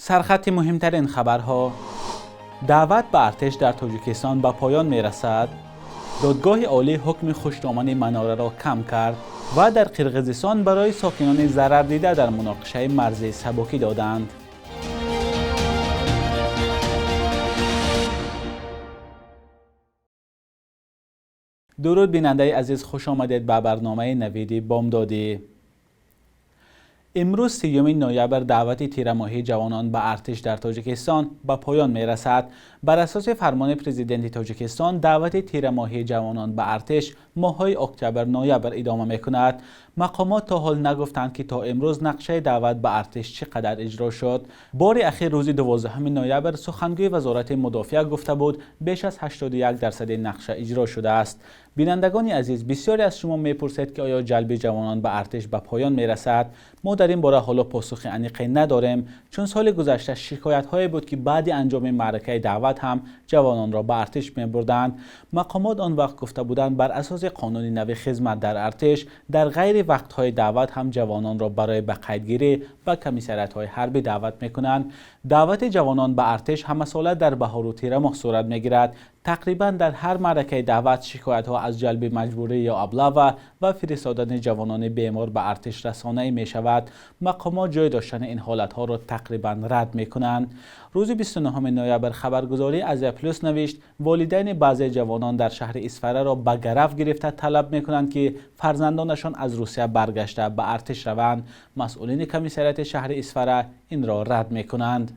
Сархати муҳимтарин хабарҳо. Даъват ба артиш дар Тоҷикистон ба поён мерасад. Додгоҳи олӣ ҳукми хушдомани Манараро кам кард ва дар Қирғизистон барои сокинони зарардида дар муноқишаи марзӣ сабукӣ доданд. Дуруд бинандаи азиз, хуш омадед ба барномаи Навиди Бомдодӣ. Имрӯз 30 ноябр даъвати тирамоҳии ҷавонон ба артиш дар Тоҷикистон ба поён мерасад. Бар асоси фармони президенти Тоҷикистон даъвати тирамоҳии ҷавонон ба артиш моҳҳои октябр-ноябр идома мекунад. Мақомот то ҳол нагуфтанд, ки то имрӯз нақшаи даъват ба артиш чӣ қадар иҷро шуд. Бори ахир рӯзи 12 ноябр сухангӯи вазорати мудофиа гуфта буд, беш аз 81% нақша иҷро шудааст. Бинандагони азиз, бисёре аз шумо мепурсед, ки оё ҷалби ҷавонон ба артиш ба поён мерасад? Мо дар ин бора ҳоло посухи аниқе надорем, чун соли гузашта шикоятҳое буд, ки баъди анҷоми маъракаи даъват ҳам ҷавононро ба артиш мебурданд. Мақомот он вақт гуфта буданд, бар асоси қонуни нави хизмат дар артиш дар ғайри вақтҳои даъват ҳам ҷавононро барои ба қайдгирӣ ба комиссариятҳои ҳарбӣ даъват мекунанд. Даъвати ҷавонон ба артиш ҳамасола дар баҳору тирамоҳ сурат мегирад. Тақрибан дар ҳар маъракаи даъват шикоятҳо аз ҷалби маҷбурӣ ё аблава ва фиристодани ҷавонони бемор ба артиш расонаӣ мешавад. Мақомот ҷой доштани ин ҳолатҳоро тақрибан рад мекунанд. Рӯзи 29 ноябр хабаргузории Азия Плюс навишт, волидайни баъзе ҷавонон дар шаҳри Исфараро ба гарав гирифта талаб мекунанд, ки фарзандонашон аз Русия баргашта ба артиш раванд. Масъулини комиссариати шаҳри Исфара инро рад мекунанд.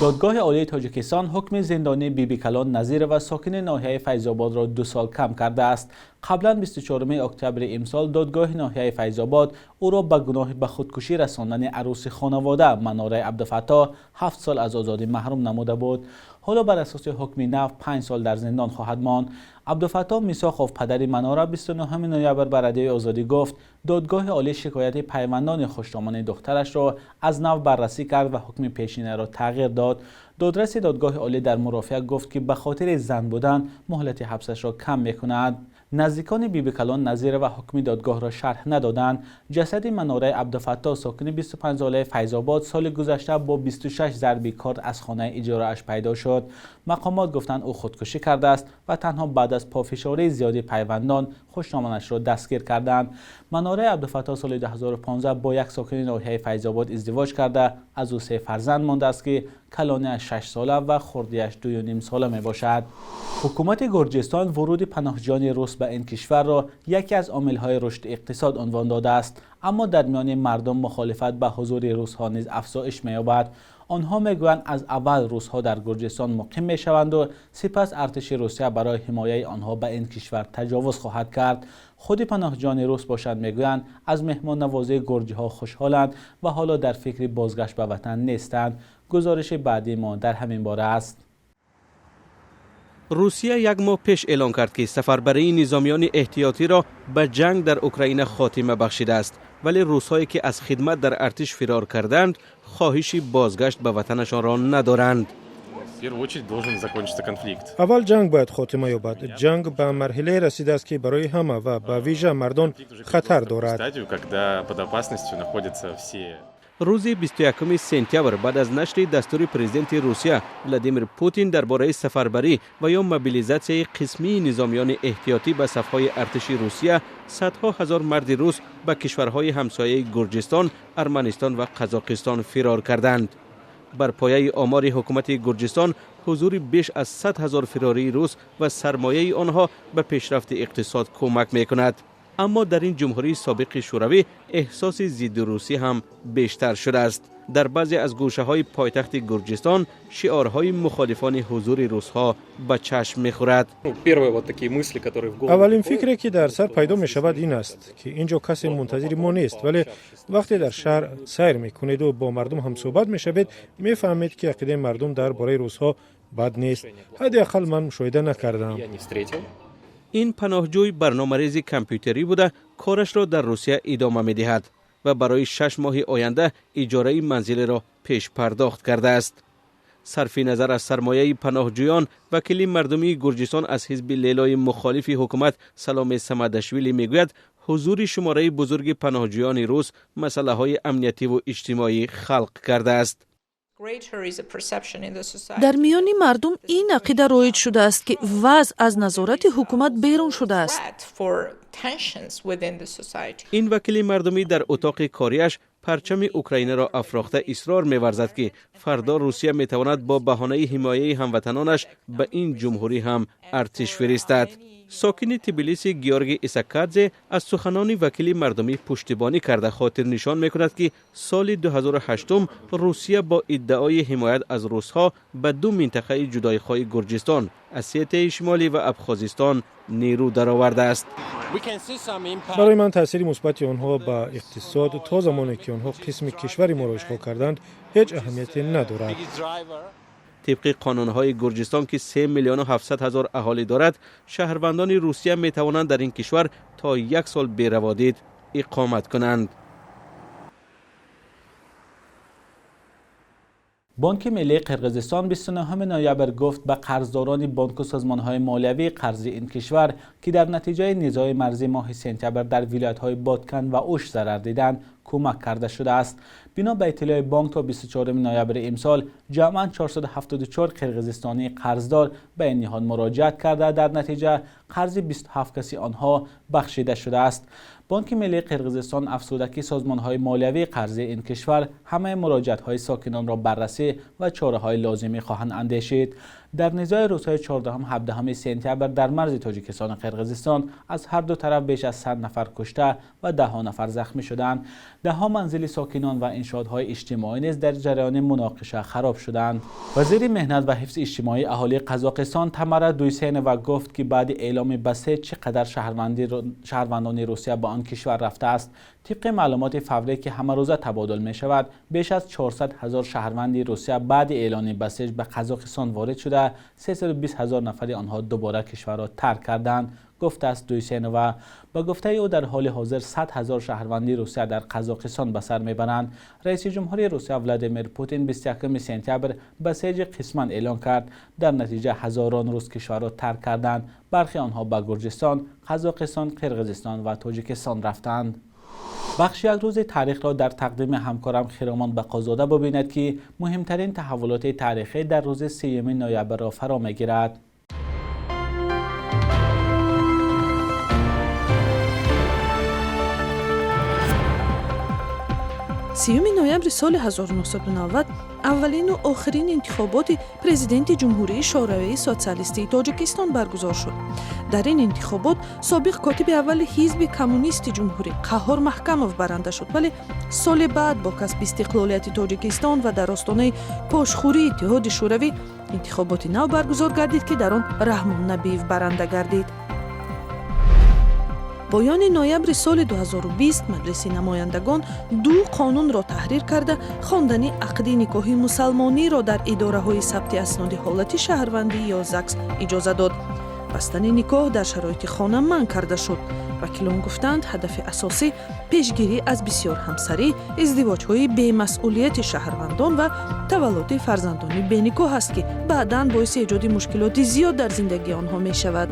Додгоҳи олии Тоҷикистон ҳукми зиндонии Бибикалон Назирова, сокини ноҳияи Файзободро 2 сол кам кардааст. Қаблан 24 октябри имсол додгоҳи ноҳияи Файзобод ӯро ба гуноҳи ба худкушӣ расондани арӯси хонавода Манараи Абдуфаттоҳ 7 сол аз озодӣ маҳрум намуда буд. Ҳоло бар асоси ҳукми нав 5 сол дар зиндон хоҳад монд. Абдуфаттоҳ Мисоқов, падари Манара, 29 ноябр ба Радиои Озодӣ гуфт, додгоҳи олӣ шикояти пайвандони хушдомани духтарашро аз нав баррасӣ кард ва ҳукми пешинаро тағйир дод. Додраси додгоҳи олӣ дар мурофиа гуфт, ки ба хотири зан будан муҳлати ҳабсашро кам мекунад. Наздикони Бибикалон Назирова ҳукми додгоҳро шарҳ надоданд. Ҷасади Манараи Абдуфаттоҳ, сокини 25-солаи Файзобод, соли гузашта бо 26 зарби корд аз хонаи иҷорааш пайдо шуд. Мақомот гуфтанд, ӯ худкушӣ кардааст ва танҳо баъд аз пофишории зиёди пайвандон хушноманашро дастгир карданд. Манараи Абдуфаттоҳ соли 2015 бо як сокини ноҳияи Файзобод издивоҷ карда, аз ӯ 3 фарзанд мондааст, ки калониаш 6 сола ва хурдиаш 2.5 сола мебошад. Ҳукумати Гурҷистон вуруди паноҳҷӯёни рус ба ин кишварро яке аз омилҳои рушди иқтисод унвон додааст, аммо дар миёни мардум мухолифат ба ҳузури русҳо низ афзоиш меёбад. Онҳо мегӯянд, аз аввал русҳо дар Гурҷистон муқим мешаванду сипас артиши Русия барои ҳимояи онҳо ба ин кишвар таҷовуз хоҳад кард. Худи паноҳҷӯёни рус бошанд, мегӯянд, аз меҳмоннавозии гурҷиҳо хушҳоланд ва ҳоло дар фикри бозгашт ба ватан нестанд. Гузориши баъдии мо дар ҳамин бора аст. Русия як моҳ пеш эълон кард, ки сафарбарии низомиёни эҳтиётиро ба ҷанг дар Украина хотима бахшидааст, вале русҳое ки аз хидмат дар артиш фирор карданд, хоҳиши бозгашт ба ватанашонро надоранд. Аввал ҷанг бояд хотима ёбад. Ҷанг ба марҳилае расидааст, ки барои ҳама ва ба вижа мардон хатар дорад. Рӯзи 21 сентябр баъд аз нашри дастури президенти Русия Владимир Путин дар бораи сафарбарӣ ва ё мобилизатсияи қисмии низомиёни эҳтиётӣ ба сафҳои артиши Русия, садҳо ҳазор марди рус ба кишварҳои ҳамсояи Гурҷистон, Арманистон ва Қазоқистон фирор карданд. Бар пояи омори ҳукумати Гурҷистон, ҳузури беш аз 100 ҳазор фирории рус ва сармояи онҳо ба пешрафти иқтисод кӯмак мекунад. Аммо дар ин ҷумҳурии собиқи Шӯравӣ эҳсоси зидди русӣ ҳам бештар шудааст. Дар баъзе аз гӯшаҳои пойтахти Гурҷистон шиорҳои мухолифони ҳузури русҳо ба чашм мехӯрад. Аввалин фикре, ки дар сар пайдо мешавад, ин аст, ки ин ҷо касе мунтазири мо нест, вале вақте дар шаҳр сайр мекунеду бо мардум ҳамсӯҳбат мешавед, мефаҳмед, ки ақидаи мардум дар бораи русҳо бад нест. Ҳадди ақал ман мушоҳида накардам. Ин паноҳҷӯй барномарези компютерӣ буда, корашро дар Русия идома медиҳад ва барои 6 моҳи оянда иҷораи манзилеро пешпардохт кардааст. Сарфи назар аз сармояи паноҳҷӯён, вакили мардумии Гурҷистон аз ҳизби Лелои мухолифи ҳукумат Саломе Самадашвили мегӯяд, ҳузури шумораи бузурги паноҳҷӯёни рус масъалаҳои амниятиву иҷтимоӣ халқ кардааст. Дар миёни мардум ин ақида роиҷ шудааст, ки вазъ аз назорати ҳукумат берун шудааст. Ин вакили мардумӣ дар утоқи кориаш парчами Украинаро афрохта исрор меварзад, ки фардо Русия метавонад бо баҳонаи ҳимояи ҳамватанонаш ба ин ҷумҳурӣ ҳам артиш фиристад. Сокини Тбилиси Георгий Исакадзе аз суханони вакили мардумӣ пуштибонӣ карда хотирнишон мекунад, ки соли 2008 Русия бо иддаои ҳимоят аз русҳо ба ду минтақаи ҷудоихоҳи Гурҷистон, Осетияи Шимолӣ ва Абхозистон нерӯ даровардааст. Барои ман таъсири мусбати онҳо ба иқтисод то замоне ки онҳо қисми кишвари моро ишғол карданд, ҳеҷ аҳамияте надорад. Тибқи қонунҳои Гурҷистон, ки 3 миллиону 700 ҳазор аҳолӣ дорад, шаҳрвандони Русия метавонанд дар ин кишвар то як сол бераводид иқомат кунанд. Бонки миллии Қирғизистон 29 ноябр гуфт ба қарздорони бонку созмонҳои молиявии қарзи ин кишвар, ки дар натиҷаи низои марзӣ моҳи сентябр дар вилоятҳои Боткан ва Уш зарар диданд, кӯмак карда шудааст. Бино ба иттилои бонк, то 24 ноябри имсол ҷамъан 474 қирғизистонии қарздор ба ин ниҳод муроҷиат карда, дар натиҷа қарзи 27 каси онҳо бахшида шудааст. Бонки миллии Қирғизистон афзуда, ки созмонҳои молиявии қарзии ин кишвар ҳамаи муроҷиатҳои сокинонро баррасӣ ва чораҳои лозимӣ хоҳанд андешид. Дар низои рӯзҳои 14-17 сентябр дар марзи Тоҷикистону Қирғизистон аз ҳар ду тараф беш аз 100 нафар кушта ва даҳҳо нафар захмӣ шуданд. Даҳҳо манзили сокинон ва иншоотҳои иҷтимоӣ низ дар ҷараёни муноқиша хароб шуданд. Вазири меҳнат ва ҳифзи иҷтимоии аҳолии Қазоқистон Тамара Дуйсенова гуфт, ки баъди эъломи басеҷ чӣ қадар шаҳрвандони Русия ба он кишвар рафтааст. Тибқи маълумоти фаврӣ, ки ҳамарӯза табодул мешавад, беш аз 400 ҳазор шаҳрванди Русия баъди эълони басеҷ ба Қазоқистон ворид шуда, 320 ҳазор нафари онҳо дубора кишварро тарк карданд, гуфтааст Дуйсенова. Ба гуфтаи ӯ, дар ҳоли ҳозир 100 ҳазор шаҳрванди Русия дар Қазоқистон ба сар мебаранд. Раиси ҷумҳури Русия Владимир Путин 21 сентябр басеҷи қисман эълон кард. Дар натиҷа ҳазорон рус кишварро тарк карданд. Бархи онҳо ба Гурҷистон, Қазоқистон, Қирғизистон ва Тоҷикистон рафтанд. Бахши як рӯзи таърихро дар тақдими ҳамкорам Хиромон Бақозода бибинед, ки муҳимтарин таҳаввулоти таърихӣ дар рӯзи 3 ноябрро фаро мегирад. 3 ноябри соли 1990 аввалину охирин интихоботи президенти Ҷумҳурии Шӯравии Социалистии Тоҷикистон баргузор шуд. Дар ин интихобот собиқ котиби аввали ҳизби коммунисти ҷумҳурӣ Қаҳҳор Маҳкамов баранда шуд, вале соли баъд бо касби истиқлолияти Тоҷикистон ва дар остонаи пошхӯрии Иттиҳоди Шӯравӣ интихоботи нав баргузор гардид, ки дар он Раҳмон Набиев баранда гардид. Поёни ноябри соли 2020 Маҷлиси намояндагон ду қонунро таҳрир карда, хондани ақди никоҳи мусалмониро дар идораҳои сабти асноди ҳолати шаҳрвандӣ ё ЗАГС иҷоза дод. Бастани никоҳ дар шароити хона манъ карда шуд. Вакилон гуфтанд, ҳадафи асосӣ пешгирӣ аз бисёрҳамсарӣ, издивоҷҳои бемасъулияти шаҳрвандон ва таваллуди фарзандони беникоҳ аст, ки баъдан боиси эҷоди мушкилоти зиёд дар зиндагии онҳо мешавад.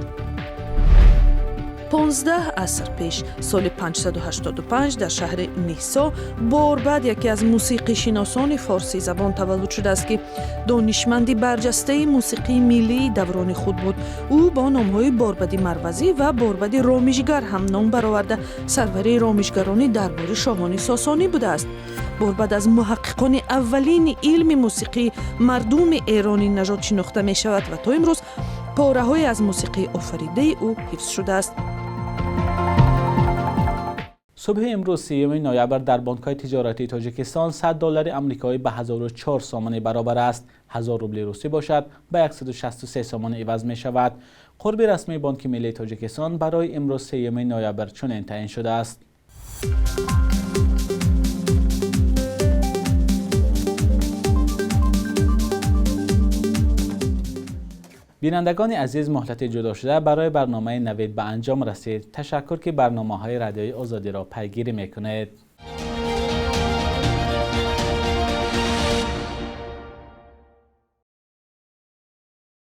15 аср пеш, соли 585, дар шаҳри Нисо Борбад, яке аз мусиқишиносони форсизабон, таваллуд шудааст, ки донишманди барҷастаи мусиқии миллии даврони худ буд. Ӯ бо номҳои Борбади Марвазӣ ва Борбади Ромишгар ҳам ном бароварда, сарвари ромишгарони дарбори шоҳони сосонӣ будааст. Борбад аз муҳаққиқони аввалини илми мусиқии мардуми эронӣ нажод шинохта мешавад ва то имрӯз пораҳое аз мусиқии офаридаи ӯ ҳифз шудааст. Субҳи имрӯз 3 ноябр дар бонкҳои тиҷоратии Тоҷикистон 100 доллари амрикоӣ ба 1004 сомонӣ баробар аст. 1000 рубли русӣ бошад ба 163 сомонӣ иваз мешавад. Қурби расмии Бонки миллии Тоҷикистон барои имрӯз 3 ноябр чунин таъин шудааст. Бинандагони азиз, муҳлати ҷудошуда барои барномаи Навид ба анҷом расид. Ташаккур, ки барномаҳои Радиои Озодиро пайгирӣ мекунед.